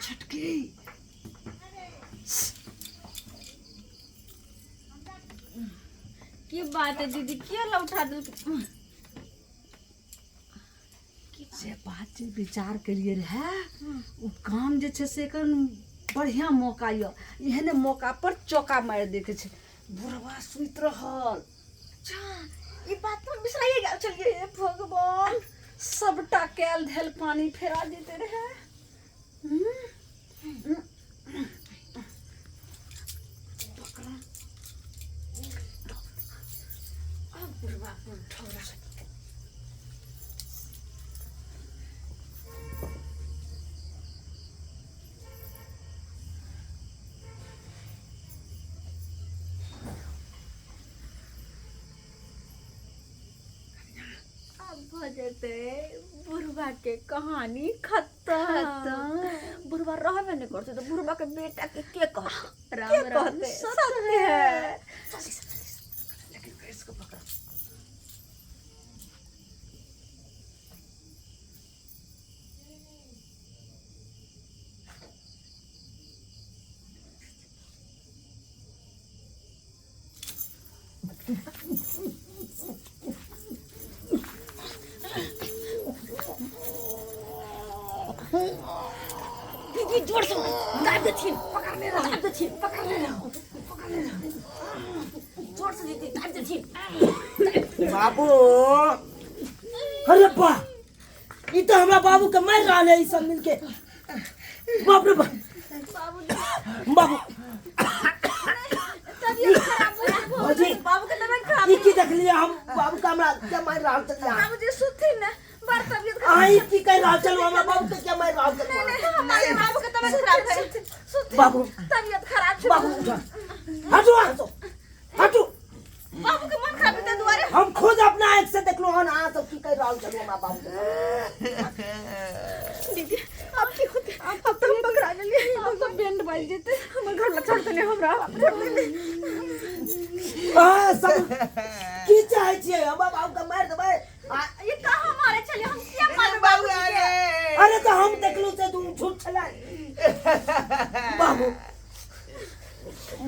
छटकी की बात है दीदी किया लौटा दिल से बात जे विचार करिए रहे ओ काम जे छै से एखन बढ़िआँ मौका यऽ एहने मौका पर चौका मारि दैके छै बुढ़वा सुति रहल अच्छा ई बात तो हम बिसराइए गेल छलियै हे भगवान सबटा कैल धैल पानी फेरा जेते रहे पकड़ा अब बुढ़वा को ठौरा अब भऽ जेतै बुढ़वा के कहानी खत्म खत्म। बुढ़वा रहबे नहीं करते तो बुढ़वा के बेटा के के कहते राम के राम कहते सत्य सत्य है जल्दी से जल्दी से लेकिन इसको पकड़ा दीदी जोर से दाब देथिन पकड़ने रहो दाब देथिन पकड़ने रहो पकड़ने रहो जोर से दीदी दाब देथिन बाबू अरे बा ई तो हमरा बाबू के मार रहल है ई सब मिलके बाप रे बाप बाबू तबियत खराब हो गई भौजी। बाबू के तबियत खराब ई की देखलिए हम बाबू के हमरा के मार रहल छलिए बाबूजी सुथिन ना बड़ तबियत खराब अहाँ ई की कहि रहल छलहुँ हमरा बाबू के के मारि रहल नहीं छलहुँ नहीं हमारे बाबू के तबियत खराब है सुथिन बाबू। तबियत खराब छै बाबू उठा हटू अहाँ सब हटू बाबू के मन खराब है दुआरे हम खुद अपना आँख से देखलहुँ हन अहाँ सब की कहि रहल छलहुँ हमरा बाबू के दीदी अब की होते अब तो हम पकड़ा गेलिए अब तो बैंड बाज जेते हमर घर लग छोड़ देने हमरा छोड़ देने अहाँ सब की चाहै छियै हमरा बाबू के मारि देबै ये कहाँ मारे छलिए हम किया मारबै बाबूजी के अरे तऽ हम देखलहुँ से तू झूठ छलै बाबू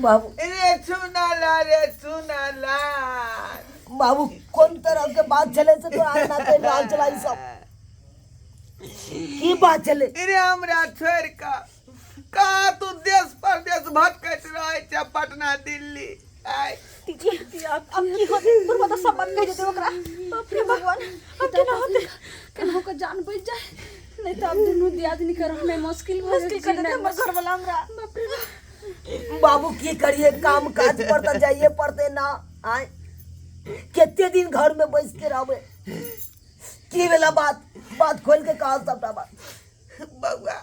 बाबू रे चुनाला रे चुनाला बाबू कोन तरह के बात छलै से तोरा ना कहि रहल छलै ई सब की बात छलै रे हमरा छोड़ कऽ कहाँ तू देश परदेश भटकैत रहै छै पटना दिल्ली आय दीदी अब की होते बुढ़वा तो सब बात कह देते ओकरा बाप रे भगवान अब केना होते केनाहु के जान बच जाए नहीं तो अब दुनू दियादनी के रहना मुश्किल भऽ मुश्किल कर देते हमर घर वाला हमरा बाप रे बाप। बाबू की करिए काम काज पर तऽ जाइए पड़ते ना आय कते दिन घर में बैस के रहबे की भेला बात बात खोल के कहा सबटा बात बउआ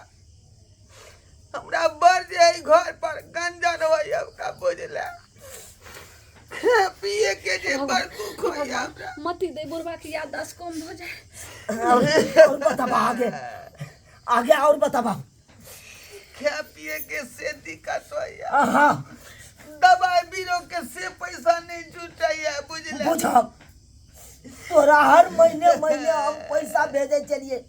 हमरा बड़ जे है घर पर गंजन होइए का बुझला पिए के जे बड़ दुख होइए हमरा मती दे बुढ़वा के याददाश्त कम भऽ जाए और बताबा आगे आगे और बताबा खाए पिए के से दिक्कत होइए हाँ दवाई बीरो के से पैसा नहीं जुटैया बुझला बुझब तोरा हर महीने महीने हम पैसा भेजे चलिए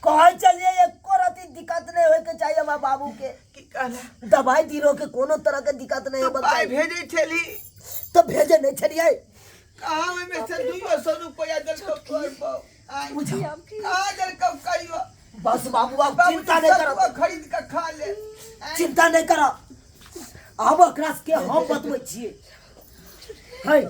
कहै चलिए एको रति दिक्कत नहीं होय के चाहिए हमरा बाबू के की कहला दवाई बीरो के कोनो तरह के दिक्कत नहीं तू होबे पाई के चाहिए। भेजै छली तो भेजे नहीं छलिए कहाँ ओहिमे से दुइयो सौ रुपया देलकौ तोहर बहू आँय? बुझब कहाँ देलकौ कहियो बस बाबू अब बाबूजी चिंता नहीं सतुआ करो खरीद के खा ले आँय? चिंता नहीं करो आब ओकरा के हम बतबै छियै है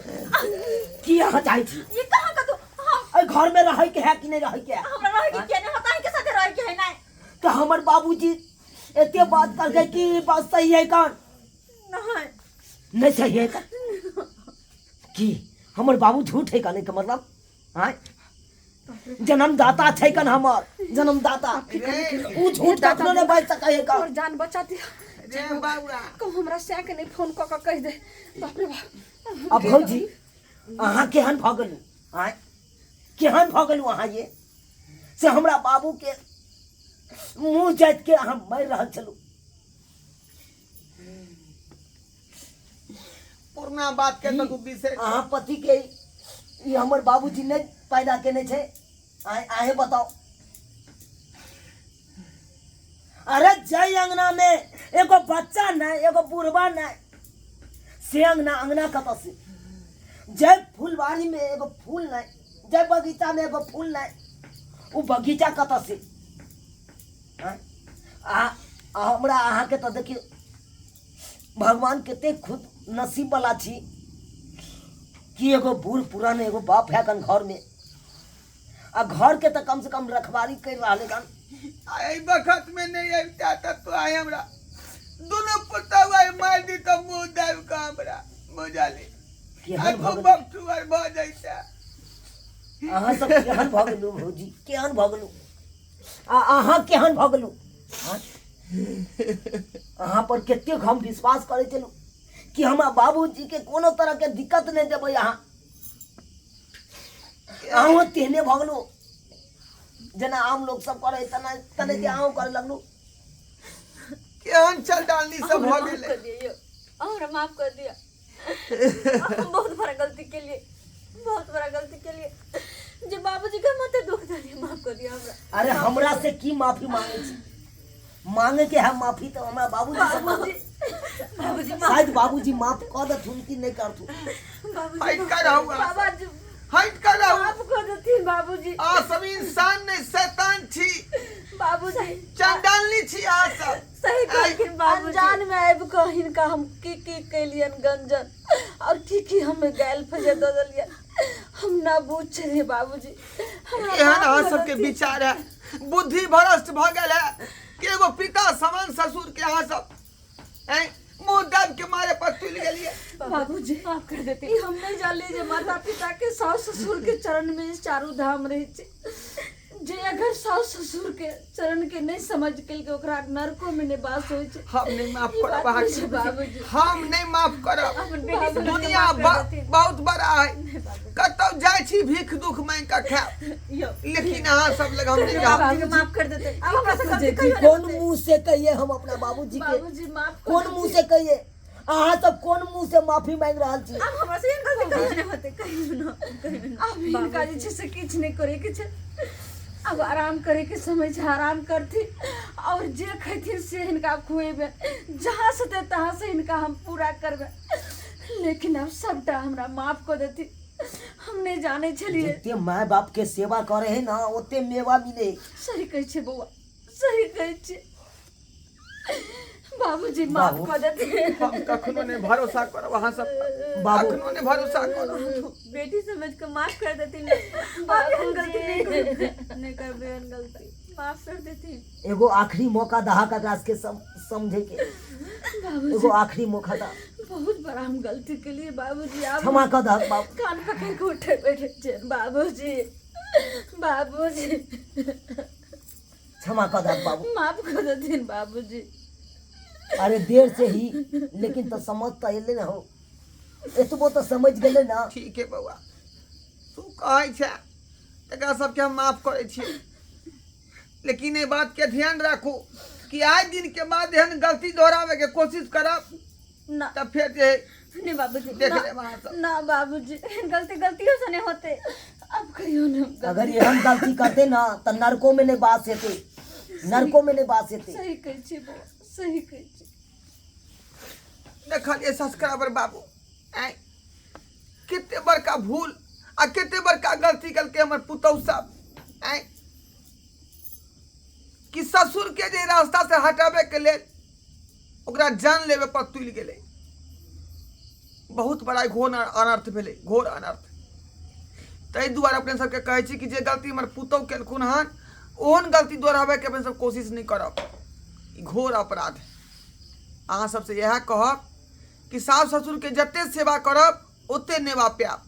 की अहाँ चाहै छी ये कहाँ का तू हम एहि घर में रहै के है कि नहीं रहै के है हमरा रहे के किया नहीं होता है के साथे रहे के है नहीं तऽ हमर बाबूजी एते बात करके कि ई बात सही है कौन नहीं नहीं सही है का की हमर बाबू झूठ है का नहीं के मतलब आँय जन्मदाता छै कन हमर जन्मदाता उ झूठ कखनो नहि बाजि सकै है तोहर कन जान बचा दिया रे बाबूआ कहूँ हमरा सै के नहीं फोन कऽ कऽ कहि दे बाप रे बाप अब भौजी अहाँ केहन भऽ गेलहुँ आँय केहन भऽ गेलहुँ अहाँ ये से हमरा बाबू के मुँह जाति के अहाँ मारि रहल छलहुँ पुरना बात के तो बिसरि अहाँ पति के ई हमर बाबूजी नहि पैदा केने छै आए आहे बताओ अरे जय अंगना में एगो बच्चा नहीं, एगो बुढ़वा नहीं, से अंगना अंगना कतऽ से? जय फुलवारी में एगो फूल नहीं, जय बगीचा में एगो फूल नहीं, ओ बगीचा कतऽ से? आँय? आ आ हमरा अहाँके तऽ देखियौ भगवान कते खुद नसीब वाला छी कि एगो बूढ़ पुरान एगो बाप है कन घर में, आ घर के तऽ कम से कम रखवारी कर रहल कन। आ एहि बखत में नहीं अबिता तऽ तू आइ हमरा दुनू पुतहु आइ मारि दी तऽ मुँह दाबि कऽ हमरा बुझली। केहन आइ भऽ गेल बकठुआर भऽ जैता। अहाँ सब केहन भऽ गेलू भौजी, केहन भऽ गेलू? आ अहाँ केहन भऽ गेलू? आँय? अहाँ पर कतेक हम विश्वास करै छलहुँ कि हमरा बाबूजी के कोनो तरह के दिक्कत नहि देबै। अहाँ अहूँ तेहने भऽ गेलू जेना आम लोग सब करे तेना तेनाहिते अहूँ करे लगलू। केहन चल डालनी सब हमरा भऽ माफ गेलै। कर दिया यौ, हमरा माफ कर दिया। हम बहुत बड़ा गलती के लिए, बहुत बड़ा गलती के लिए जे बाबूजी के मते दुख दिया, माफ कर दिया हमरा। अरे हमरा से की माफी मांगे छी? मांगे के है माफी तो हमरा बाबूजी से बाबूजी, बाबूजी माफ, शायद बाबूजी माफ कऽ देथुन कि नहीं करथुन। बाबूजी हटि कऽ रहू अहाँ सब। बाबाजी हटि कऽ रहू। माफ कर देथिन बाबूजी। अहाँ सब इंसान नहि शैतान छी, बाबूजी चंडालनी छी अहाँ सब। सही कहलखिन बाबूजी। अनजान में आबि कऽ हिनका हम की की केलियन गंजन और की की हम गायल फजे दऽ देलियन, हम ना बुझ छलियै बाबूजी। हमरा एहन माफ अहाँ कऽ सबके देथिन। विचार है, बुद्धि भ्रष्ट भऽ गेल है कि एगो पिता समान ससुर के अहाँ सब ऐं मुंह दाबि के मारे पर तुलि गेलियै। बाबूजी माफ कर देते। ई हम नहीं जानली जे माता पिता के सास ससुर के चरण में चारू धाम रहे छै। जे अगर सास ससुर के चरण के नहीं समझ के ओकरा नरको में नहीं वास होइ छै। हम नहीं माफ ई करब बात अहाँके। नहि छै बाबूजी। हम नहीं माफ करब। अपन बेटी समझ के दुनिया माफ कर देथिन। बहुत बड़ा है, कतौ जाइ छी भीख दुख मांगि कऽ खायब, यौ लेकिन अहाँ सब लग हम नहीं रहब। बाबूजी के माफ कर देते। अब हमरा से गलती कहियो नहि कोन होतै। मुंह से कहिए हम अपना बाबूजी के? बाबूजी माफ कर कोन मुंह से कहिए? अहाँ सब कोन मुंह से माफी मांगि रहल छी? अब हमरा से एहन गलती कहियो नहि होतै, कहियो न, कहियो न। अब हिनका जे छै से किछु नहि करैके छै, अब आराम करैके समय छै, आराम करथिन और जे खैथिन से हिनका खुएबै, जहाँ से ते तहाँ से हिनका हम पूरा करबै, लेकिन अब सबटा हमरा माफ कऽ देथिन। हम नहि जानै छलियै। जते माय बाप के सेवा करे है ना ओते मेवा मिले। सही कहै छै बौआ, सही कहै छै बाबूजी, माफ बाबू। कऽ देथिन। हम कखनो नहीं भरोसा करब अहाँ सब पर। बाबू। कखनो नहीं भरोसा करब। बेटी समझ के माफ कर देथिन। अब एहन गलती नहि करबै, नहि करबै एहन गलती, माफ कर देथिन। एगो आखिरी मौका दहा ककरा के समझे के, बाबूजी एगो आखिरी मौका दा। बहुत बड़ा हम गलती के लिए बाबूजी, आप क्षमा कर दहक बाबू। कान पकड़ के उठे बैठे छे बाबूजी, बाबूजी क्षमा कर दहक बाबू, माफ कर देथिन बाबूजी। अरे देर से ही लेकिन तो समझ तो एले ना हो, एतबो तो समझ गेले ना। ठीक है बौआ, तू कहै छै तकरा सबके हम माफ करै छी, लेकिन एहि बात के ध्यान राखू कि आइ दिन के बाद एहन गलती दोहरावे के कोशिश करब ना तब फेर जे नहीं बाबूजी, देख ना, लेब अहाँ सब। ना बाबूजी, एहन गलती गलतियों से नहीं होते। अब कहियो ना हम गलती। अगर एहन गलती करते ना तो नरको में नहीं बास हेते, नरको में नहीं बास हेते। सही कहै छी बौआ, सही कहै छी। देखलियै सब्सक्राइबर बाबू, आँय कते बड़का भूल आ कते बड़का गलती केलकै हमर पुतहु सब, आँय कि ससुर के जे रास्ता से हटाबे के लेल ओकरा जान लेबे पर तुलि गेलै। बहुत बड़ा घोर अनर्थ भेलै, घोर अनर्थ। ताहि दुआरे अपने सबके कहै छी कि जे गलती हमर पुतहु केलखुन हन ओहन गलती दोहराबैके अपने सब कोशिश नहि करब, ई घोर अपराध। अहाँ सबसँ इएह कहब कि सास ससुरके जते सेवा करब ओते नेवा पायब।